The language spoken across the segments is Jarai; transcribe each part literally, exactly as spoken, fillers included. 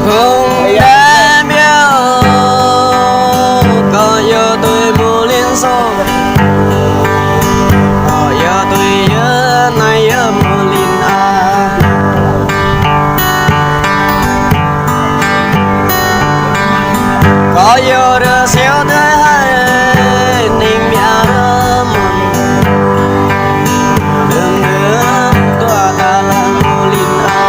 Hơ̆ng đe biă, kâo yua tui mơlin sô. Kâo yua tui yơh nai yơh mơlin a. Kâo yua rơsiu tơhai ning mia rơmang. Đơ̆m đơ̆m dua ta lăng mơlin a.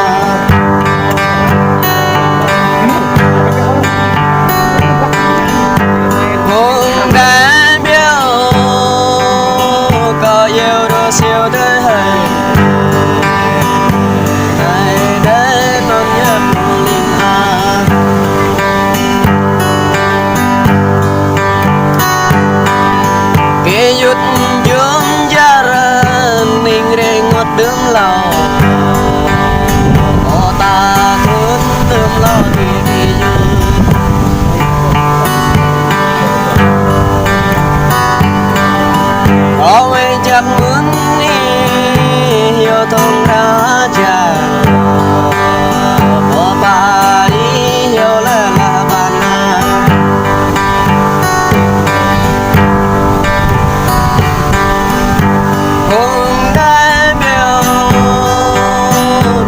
Hơ̆ng đe biă, kâo yua rơsiu tơhai. Ai đe non yơh mơlin a. Kơ yut jum jar ning rơngot đơ̆m hlâo. Ơ ta khul đơ̆m hlâo kơ yut. Ơ wai jăk mơ̆n ih yua thong raja. Ơ pa ih yua lĕ la bana. Hơ̆ng đe biă,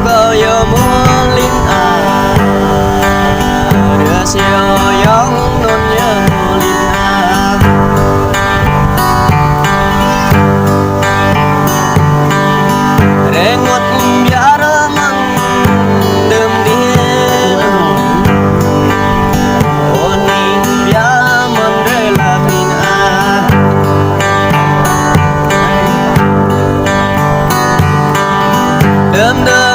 kâo yua mơlin a. Rơsiu yơh non yơh mơlin a. Rơngot biă rơmang đơ̆m đih. Ơ ning biă mơ̆n rai lăp nin a. Đơ̆m đơ̆m